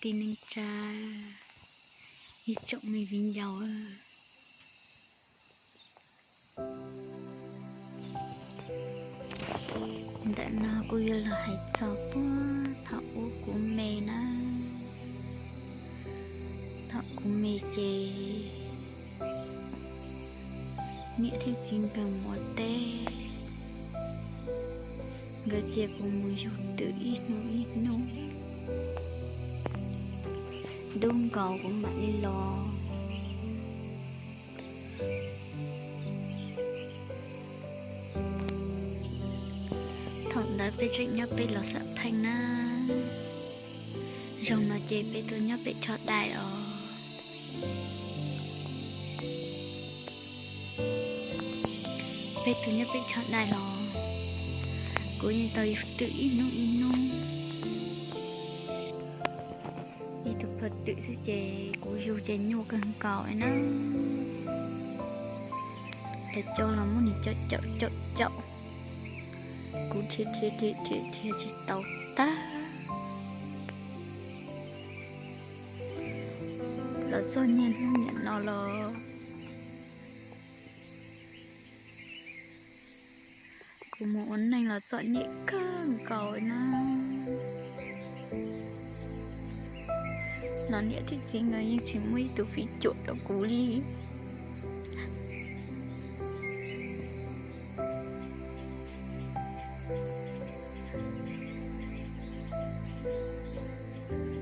tij neej tsa, ib tsoom me viv ncaus. Ntawm no kuv yuav los hais txog puag thaum ub kuv me na. Thaum kuv me ces niam thiab txiv nkawd mus ua teb, nkawd cia kuv mus yug twm ib hnub ib hnub, dub nkaus kuv mam li los. Thaum ntawd peb tseem nyob pem Los Xam Pheej na, zoo no ces peb tuaj nyob pem Choj Dais os. Peb tuaj nyob pem Choj Dais los kuv yeej tau yug twm ib hnub ib hnub. Ib tug pog twm xwb ces kuv yug ces nyuaj kawg nkaus na. Lawv coj los muab nws caum caum caum caum, kuv dhia dhia dhia dhia dhia tsis tau tag. Los txog niaj hnub niam no los kuv mus ua neej los txom nyem kawg nkaus na. Los niam thiab txiv nkawd yeej tsis muaj ib tug fiv cuam rau kuv li.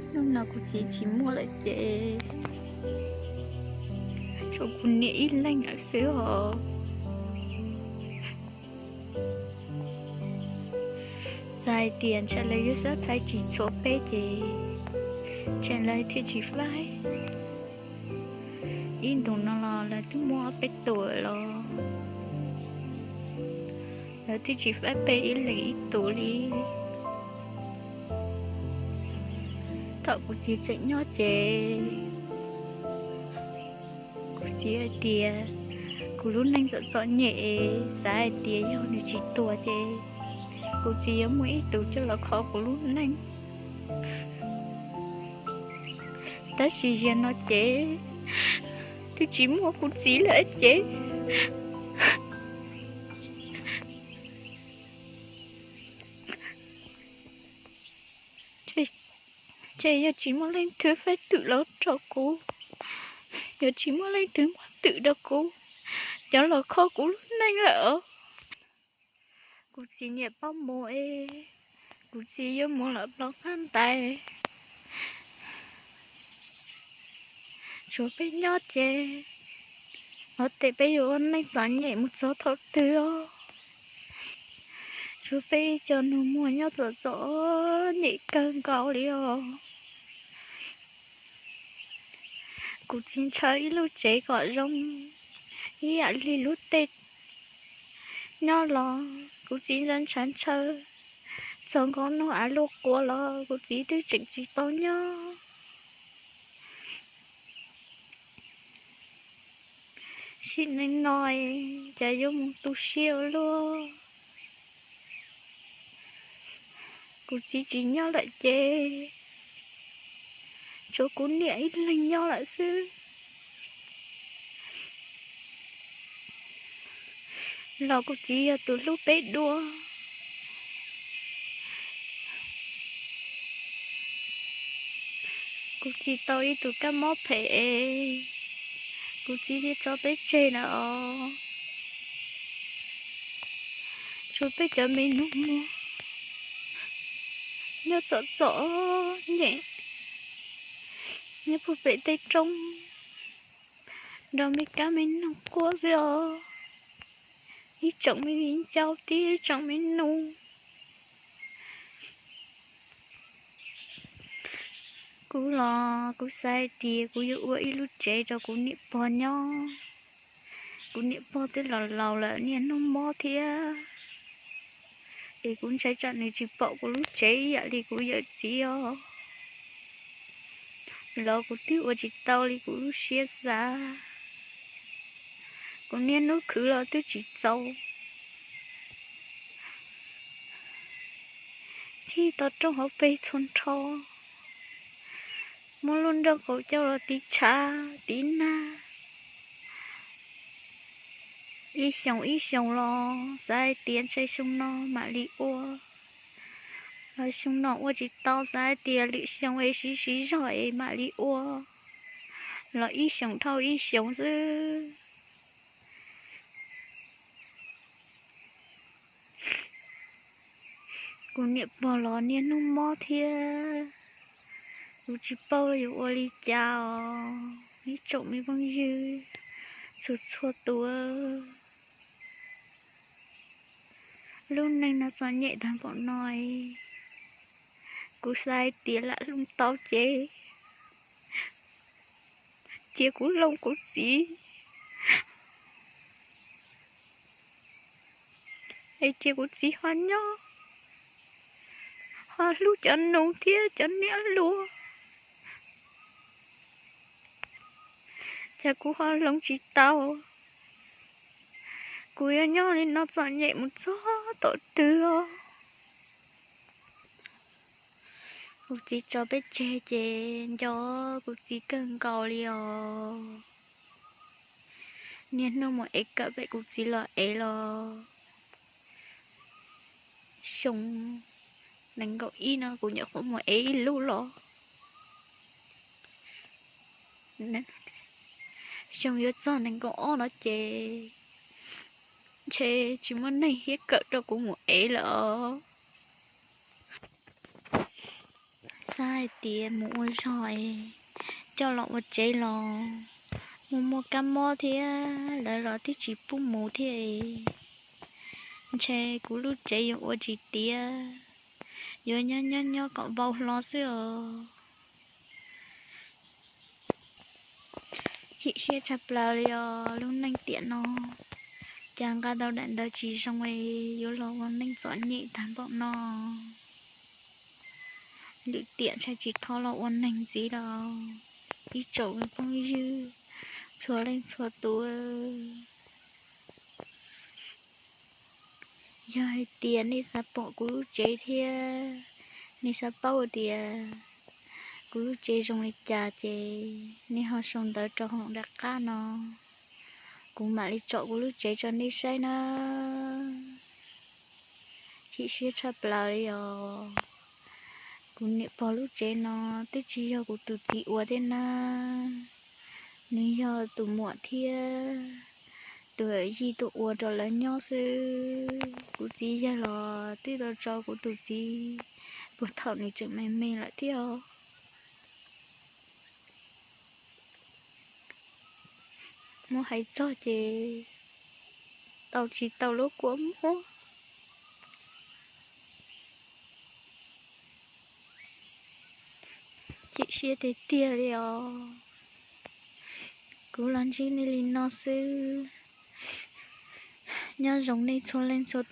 Hnub no kuv txiv tsis muaj lawm ces tshuav kuv niam ib leeg lawm xwb os. Xav hais tias ntshe lawv yuav xav faib tsis txhua peb ces ntshe lawv thiaj tsis faib. Ib ntus no los lawv twb muaj ob peb tus los lawv twb tsis faib peb ib leeg ib tus li. Thaum kuv txiv tseem nyob ces kuv txiv hais tias kuv lub neej txom txom nyem, xav hais tias yog nws tsis tuag ces kuv txiv yuav muaj ib tug coj los kho kuv lub neej. Tab sis zaum no ces twb tsis muaj kuv txiv lawm ces ces yog tsis muaj leej twg faib twm los rau kuv, yog tsis muaj leej twg muab twm rau kuv, coj los kho kuv lub neej lawm. Kuv txiv niam paub mus es kuv txiv yuav mus lawm plaub qab ntais. Tshuav peb nyob ces ua tes peb yuav ua neej txom nyem mus txog thaum twg os? Tshuav peb ib co nus muag nyob txom txom nyem kawg nkaus li os. Kuv txiv ntshaw ib lub tsev kom zoo ib yam li lub tej nyob los kuv txiv ntshaw ntshaw ntshaw, txog nkaus hnub av luaj qua los kuv txiv twb tseem tsis tau nyob. Sim neej no cas yuav mus tu siab ua luaj. Kuv txiv tsis nyob lawm ces tshuav kuv niam ib leeg nyob lawm xwb. Los kuv txiv yog tus hlub peb dua. Kuv txiv tau ib tug kab mob phem es kuv txiv thiaj tso peb tseg na os. Tshuav peb cov me nus muag nyob txom txom nyem nyob puag pem tej roob nrog me kab me noog quaj xwb os. Ib tsoom me viv ncaus thiab ib tsoom me nus, kuv los kuv xav hais tias kuv yuav ua ib lub tsev rau kuv niam pog nyob. Kuv niam pog twb laus laus lawm niaj hnub mob thiab, es kuv ntshai tsam nws tsis pom kuv lub tsev ib yam li kuv yawm txiv os. Los kuv twb ua tsis tau li kuv lub siab xav, kuv niaj hnub khwv los twb tsis txaus. Khib tau rooj hauv pes txhua nrho, Muab lub nroog Qaum Caug los tiv tshav tiv nag ib xyoos ib xyoos los xav hais tias ntshe xyoo no mam li ua, los xyoo no ua tsis tau, xav hais tias lwm xyoo es siv siv zog es mam li ua, los ib xyoos dhau ib xyoos xwb. Kuv niam pog los niaj hnub mob thiab, kuv tsis paub yuav ua li cas os ib tsoom me phooj ywg txhua txhua tus. Lub neej no txom nyem tag npaum no, kuv xav hais tias lam hlub tau ces cia kuv hloov kuv txiv, es cia kuv txiv ho nyob, ho hlub cov nus thiab cov niam hluas, ces kuv ho hloov tsis tau. Kuv yuav nyob li no txom nyem mus txog tom twg os? Kuv txiv tso peb tseg ces nco kuv txiv kawg nkaus li os. Niaj hnub mus ev kawm pem kuv txiv los ev los. Xyoo nees nkaum ib no kuv nyuam qhuav mus ev ib lub los. Xyoo yuav txog nees nkaum ob no ces ntshe tsis muaj neeg hiab kawm rau kuv mus ev lawm os. Xav hais tias mus ua zog es coj los ua tsev los muaj muaj kab mob thiab lawv los twb tsis pub mus thiab es ntshe kuv lub tsev yuav ua tsis tiav, yuav nyob nyob nyob kom vau hlo xwb os. Chim siab tshaj plaws li os, lub neej tiam no cas nqa tau daim ntawv tsis zoo es yuav los ua neej txom nyem tag npaum no. Lwm tiam ntshai tsis txhob los ua neeg ntxiv lawm. Ib tsoom phooj ywg txhua leej txhua tus, yog hais tias nej xav pom kuv lub tsev thiab nej xav paub tias kuv lub tsev zoo li cas ces nej ho sau ntawv rau hauv nram qab no, kuv mam li tsom kuv lub tsev tso nej saib na. Chim siab tshaj plaws li os. Kuv niam pog lub tsev no twb tsis yog kuv tus txiv ua thiab na, nws yog tus muam thiab tus yij tuaj ua rau lawv nyob xwb. Kuv txiv yawg los twb tau tso kuv tus txiv puag thaum nws tseem me me lawm thiab os. Muab hais txog ces tau tsis tau lub kua muag. Chim siab tiag tiag li os. Kuv los ntsib nej li no xwb. Nyob zoo nej txhua leej txhua